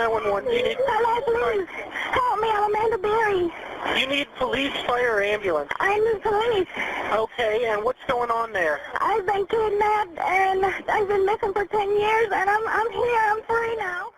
911. Do you need Hello, please. Help me. I'm Amanda Berry. You need police, fire, or ambulance? I need police. Okay, and what's going on there? I've been kidnapped and I've been missing for 10 years and I'm here. I'm free now.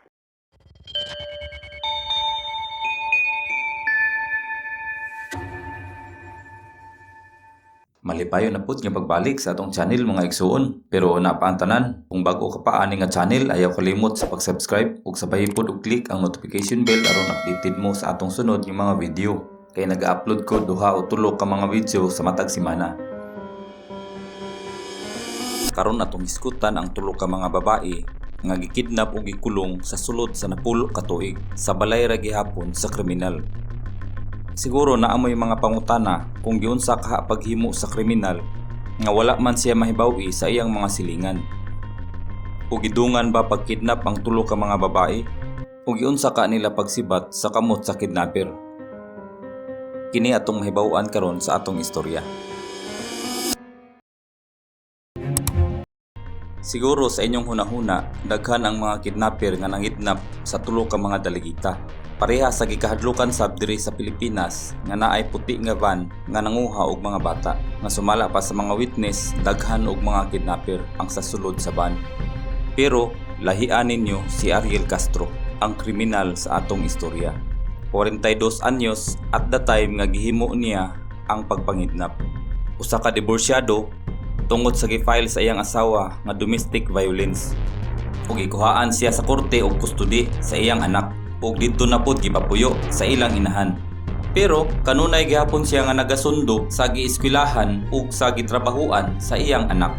Malipayon na pud nga pagbalik sa atong channel, mga igsuon. Pero una pa ang tanan, kung bago ka pa ani nga channel, ayaw kalimot sa pag-subscribe ug sabay pud og click ang notification bell aron updated mo sa atong sunod nga mga video. Kay nag-upload ko duha o tulo ka mga video sa matag semana. Karon atong hisgutan ang tulo ka mga babae nga gikidnap ug gikulong sa sulod sa 10 ka tuig sa balay ra gihapon sa kriminal. Siguro naa moy mga pangutana kung giunsa kaha paghimo sa kriminal nga wala man siya mahibaw-i sa iyang mga silingan. O gidungan ba pagkidnap ang tulo ka mga babae? O giunsa ka nila pagsibat sa kamot sa kidnapper? Kini atong mahibaw-an karon sa atong istorya. Siguro sa inyong hunahuna, daghan ang mga kidnapper nga nangidnap sa tulo ka mga daligita. Pareha sa gikahadlukan sab diri sa Pilipinas nga naay puti nga van nga nanguha og mga bata nga sumala pa sa mga witness, daghan og mga kidnapper ang sa sulod sa van. Pero lahian ninyo si Ariel Castro, ang kriminal sa atong istorya. 42 anyos at the time nga gihimo niya ang pagpangidnap. Usa ka diborsyado tungod sa gi-file sa iyang asawa nga domestic violence. Ug gikuhaan siya sa korte og custody sa iyang anak ug didto na pod gipapuyo sa ilang inahan. Pero kanunay gihapon siya nga nagasundo sa gieskwilahan ug sa gitrabahuan sa iyang anak.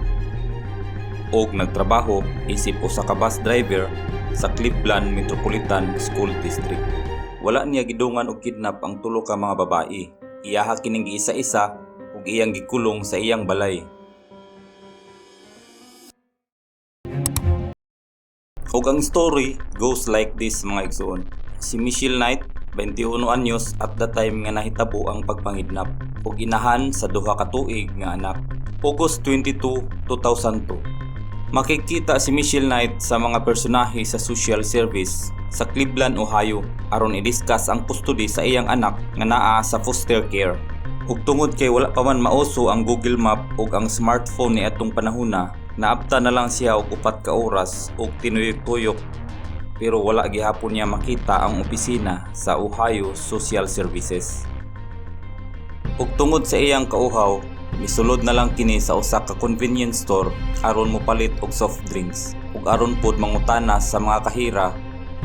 Og nagtrabaho isip usa ka bus driver sa Cleveland Metropolitan School District. Wala niya gidungan og kidnap ang tulo ka mga babae. Iyaha kining giisa-isa ug iyang gikulong sa iyang balay. Ug ang story goes like this, mga igsoon. Si Michelle Knight, 21 anyos at the time nga nahitabo ang pagpangidnap ug inahan sa 2 ka tuig nga anak. August 22, 2002. Makikita si Michelle Knight sa mga personahe sa social service sa Cleveland, Ohio aron i-discuss ang custody sa iyang anak nga naa sa foster care. Ug tungod kay wala pa man mauso ang Google Map ug ang smartphone ni atong panahona, naabta na lang siya og 4 ka oras og tinuyok-tuyok, pero wala gihapon niya makita ang opisina sa Ohio Social Services. Ug tungod sa iyang kauhaw, misulod na lang kini sa usa ka convenience store aron mopalit og soft drinks ug aron pod mangutana sa mga kahira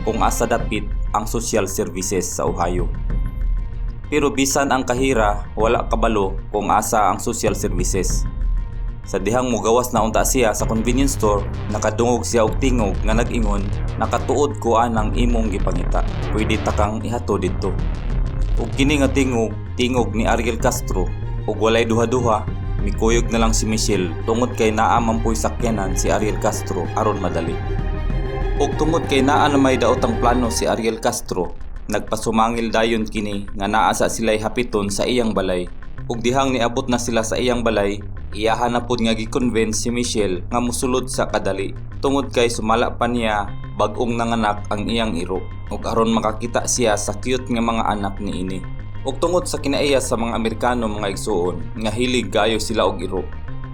kung asa dapit ang social services sa Ohio. Pero bisan ang kahira, wala kabalo kung asa ang social services. Sa dihang mugawas na unta siya sa convenience store, nakadungog siya og tingog nga nag-ingon, "Nakatuod ko anang imong gipangita. Pwede ta kang ihatod didto." Ug kini nga tingog, tingog ni Ariel Castro, ug walay duha-duha, mikuyog na lang si Michelle tungod kay naa man poy sakyanan si Ariel Castro aron madali. Ug tungod kay naa na may daotang plano si Ariel Castro, nagpasumangil dayon kini nga naa sa sila'y hapiton sa iyang balay. Ug dihang niabot na sila sa iyang balay, iyahan na pud nga gi-convince si Michelle nga musulod sa kadali tungod kay sumala pa niya bag-ong nanganak ang iyang iro ug aron makakita siya sa cute nga mga anak niini. Ug tungod sa kinaiya sa mga Amerikano, mga igsuon, nga hilig gayo sila og iro,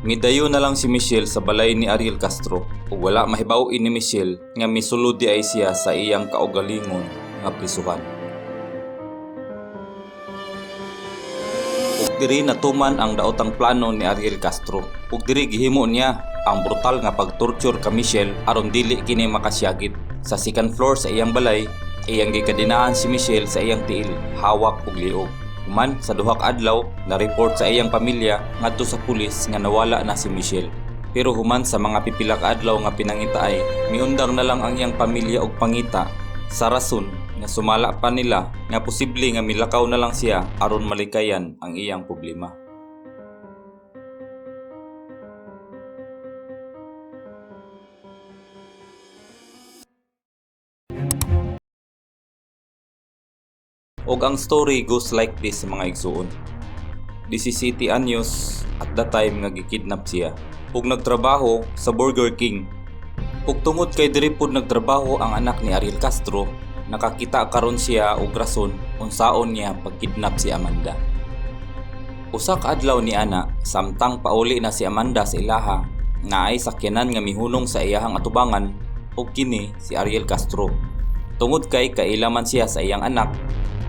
midayo na lang si Michelle sa balay ni Ariel Castro ug wala mahibaw-in ni Michelle nga misulod di ay siya sa iyang kaugalingon nga prisuhan. Ug diri natuman ang daotang plano ni Ariel Castro. Ug diri gihimo niya ang brutal nga pagtorture ka Michelle aron dili kini makasyagit. Sa second floor sa iyang balay, iyang gikadinahan si Michelle sa iyang tiil, hawak ug liog. Human sa 2 ka adlaw, na-report sa iyang pamilya ngadto sa pulis nga nawala na si Michelle. Pero human sa mga pipila ka adlaw nga pinangita ay miundang na lang ang iyang pamilya og pangita sa rason nga sumala pa nila nga posible nga milakaw na lang siya aron malikayan ang iyang problema. Og ang story goes like this, mga igsuon. 17 anyos at the time nga gikidnap siya ug nagtrabaho sa Burger King. Ug tungod kay diri pod nagtrabaho ang anak ni Ariel Castro, Nakakita karon siya og rason unsaon niya pagkidnap si Amanda. Usa ka adlaw ni ana, samtang pauli na si Amanda sa ilaha, naay sakyanan nga mihunong sa iyahang atubangan ug kini si Ariel Castro. Tungod kay kaila man siya sa iyang anak,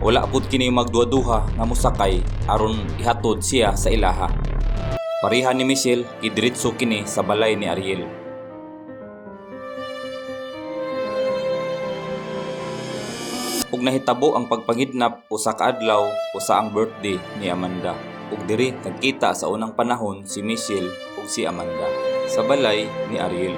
wala pud kini magduha-duha nga mosakay aron ihatod siya sa ilaha. Pareha ni Michelle, gidiretso kini sa balay ni Ariel. Ug nahitabo ang pagpangidnap usa ka adlaw usa ang birthday ni Amanda. Ug diri nagkita sa unang panahon si Michelle ug si Amanda sa balay ni Ariel.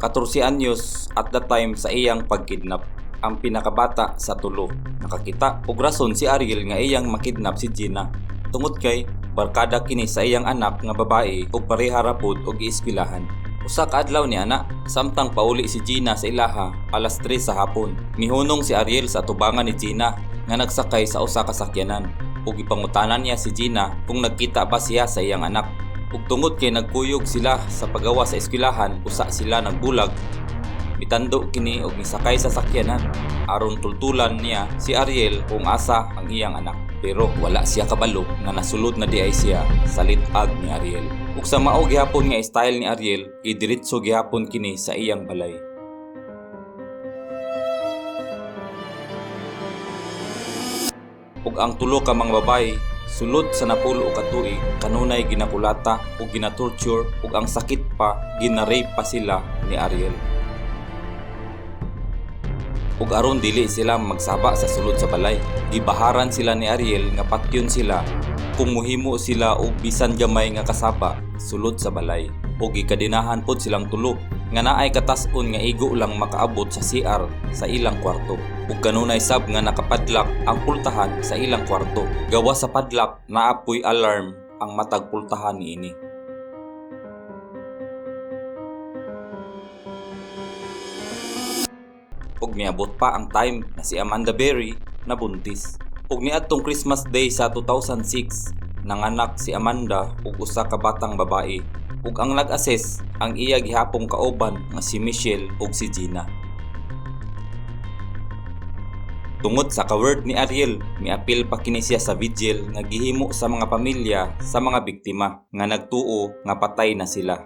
14 anyos at the time sa iyang pagkidnap, ang pinakabata sa tulo. Nakakita og rason si Ariel nga iyang makidnap si Gina. Tungod kay barkada kini sa iyang anak nga babae ug pareha ra pod og gieskwilahan. Usa ka adlaw ni ana, samtang pauli si Gina sa ilaha alas 3 sa hapon. Mihunong si Ariel sa atubangan ni Gina nga nagsakay sa usa ka sakyanan ug gipangutanan niya si Gina kung nagkita ba siya sa iyang anak. Ug tungod kay nagkuyog sila sa pagawa sa eskwelahan, usa sila nagbulag. Mitando kini og misakay sa sakyanan aron tultulan niya si Ariel kung asa ang iyang anak. Pero wala siya kabalo nga nasulod na diay siya sa lit-ag ni Ariel. Ug sa mao gihapon nga style ni Ariel, gidiretso gihapon kini sa iyang balay. Ug ang tulo ka mga babaye sulod sa 10 ka tuig kanunay ginakulata ug ginatorture ug ang sakit pa, gina-rape pa sila ni Ariel. Ug aron dili sila magsaba sa sulod sa balay, gibaharan sila ni Ariel nga patyon sila kung muhimo sila og bisan gamay nga kasaba sulod sa balay. Ug gikadinahan pod silang tulo nga naay katas-on nga igo lang makaabot sa CR sa ilang kwarto. Ug kanunay sab nga nakapadlock ang pultahan sa ilang kwarto. Gawas sa padlock, naa poy alarm ang matag pultahan niini. Ug miabot pa ang time na si Amanda Berry nabuntis. Ug niadtong Christmas Day sa 2006, nanganak si Amanda og usa ka batang babae. Ug ang nag-assist ang iya gihapong kauban nga si Michelle ug si Gina. Tungod sa ka-weird ni Ariel, miapil pa kini siya sa vigil nga gihimo sa mga pamilya sa mga biktima nga nagtuo nga patay na sila.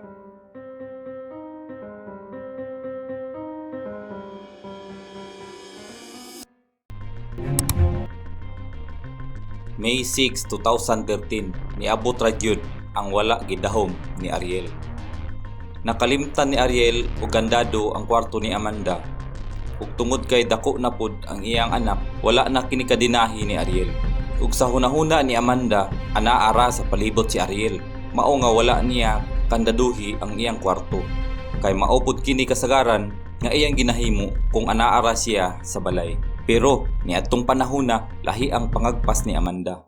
May 6, 2013, niabot ra gyud ang wala gidahom ni Ariel. Nakalimtan ni Ariel og kandado ang kwarto ni Amanda. Ug tungod kay dako na pud ang iyang anak, wala na kini kadinahi ni Ariel. Ug sa hunahuna ni Amanda, anaa ra sa palibot si Ariel. Mao nga wala niya kandaduhi ang iyang kwarto. Kay mao pud kini kasagaran nga iyang ginahimo kung anaa ra siya sa balay. Pero niadtong panahona, lahi ang pangagpas ni Amanda.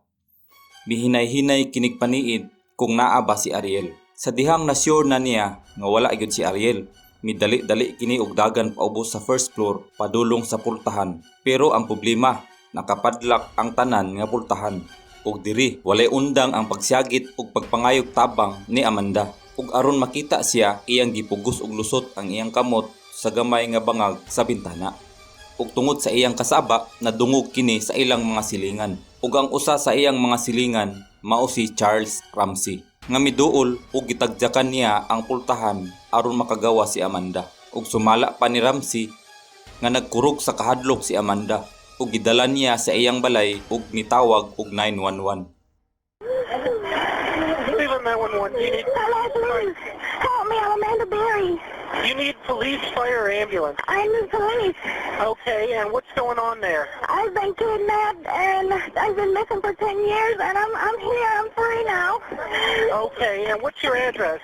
Mihinay-hinay kinig paniid kung naa ba si Ariel. Sa dihang na sure na niya nga wala gyud si Ariel, midali-dali kini og dagan paubos sa first floor padulong sa pultahan. Pero ang problema, nakapadlock ang tanan nga pultahan. Ug diri walay undang ang pagsiyagit ug pagpangayog tabang ni Amanda. Ug aron makita siya, iyang gipugos og lusot ang iyang kamot sa gamay nga bangag sa bintana. Ug tungod sa iyang kasaba, nadungog kini sa ilang mga silingan. Ug ang usa sa iyang mga silingan mao si Charles Ramsey nga miduol ug gitagjakan niya ang pultahan aron makagawa si Amanda. Ug sumala pa ni Ramsey nga nagkurog sa kahadlok si Amanda ug gidala niya sa iyang balay ug nitawag og 911. Cleveland 911. Do you need Hello, please. Help me. I'm Amanda Berry. You need police, fire, or ambulance? I need police. Okay, and what's going on there? I've been kidnapped and I've been missing for 10 years and I'm here. I'm free now. Okay, and what's your address?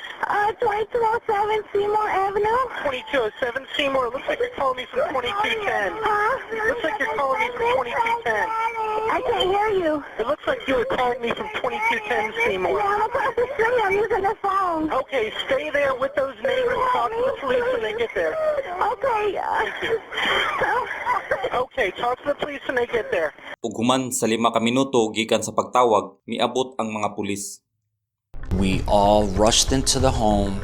2207 Seymour Avenue. 2207 Seymour. Looks like you're calling me from 2210. Huh? Looks like you're calling me from 2210. I can't hear you. It looks like you were calling me from 2210 Seymour. Yeah, I'm across the street. I'm using the phone. Okay, stay there with those neighbors. Talk to the police when they get there. Okay. Okay, talk to the police when they get there. Ug human sa 5 ka minuto gikan sa pagtawag, miabot ang mga pulis. We all rushed into the home.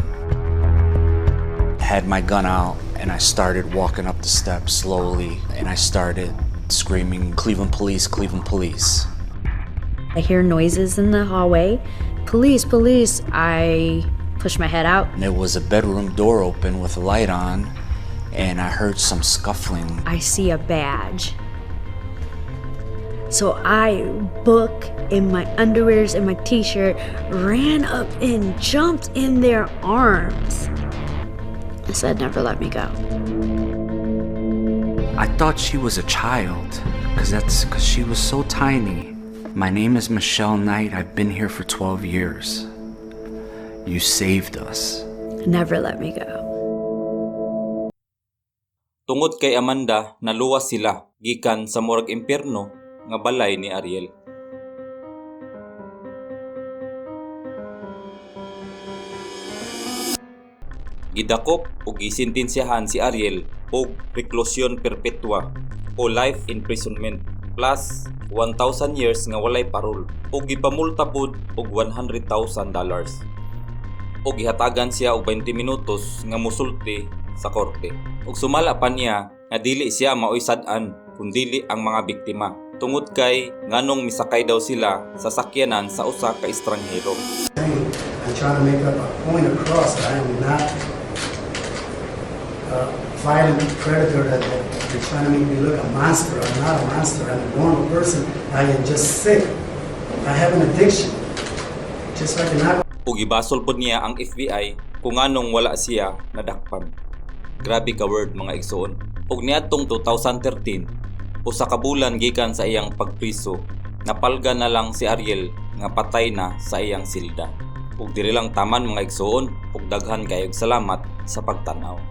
Had my gun out and I started walking up the steps slowly and I started screaming, "Cleveland Police, Cleveland Police." I hear noises in the hallway. "Police, police." I push my head out. And there was a bedroom door open with a light on and I heard some scuffling. I see a badge. So I book in my underwears and my T-shirt, ran up and jumped in their arms. I said, "Never let me go." I thought she was a child because she was so tiny. My name is Michelle Knight. I've been here for 12 years. You saved us. "Never let me go." Tungod kay Amanda, naluwas sila gikan sa murag impierno nga balay ni Ariel. Gidakop ug gisentensyahan si Ariel og reclusion perpetua o life imprisonment plus 1,000 years nga walay parol ug gipamulta pod og $100,000 ug gihatagan siya og 20 minutos nga musulti sa korte. Ug sumala pa niya nga dili siya maoy sad-an kundili ang mga biktima tungod kay nganong misakay daw sila sa sakyanan sa usa ka estranghero. Saying, I'm trying to make up a point across that I am not a violent predator that they're trying to make me look a monster. I'm not a monster. I'm a normal person. I am just sick. I have an addiction. Just like an alcohol. Ug gibasol pod niya ang FBI kung nganong wala siya nadakpan. Grabe ka word, mga igsoon. Ug niadtong 2013, usa ka bulan gikan sa iyang pagpriso, napalga na lang si Ariel nga patay na sa iyang silda. Ug diri lang taman, mga igsoon, ug daghan kayog salamat sa pagtan-aw.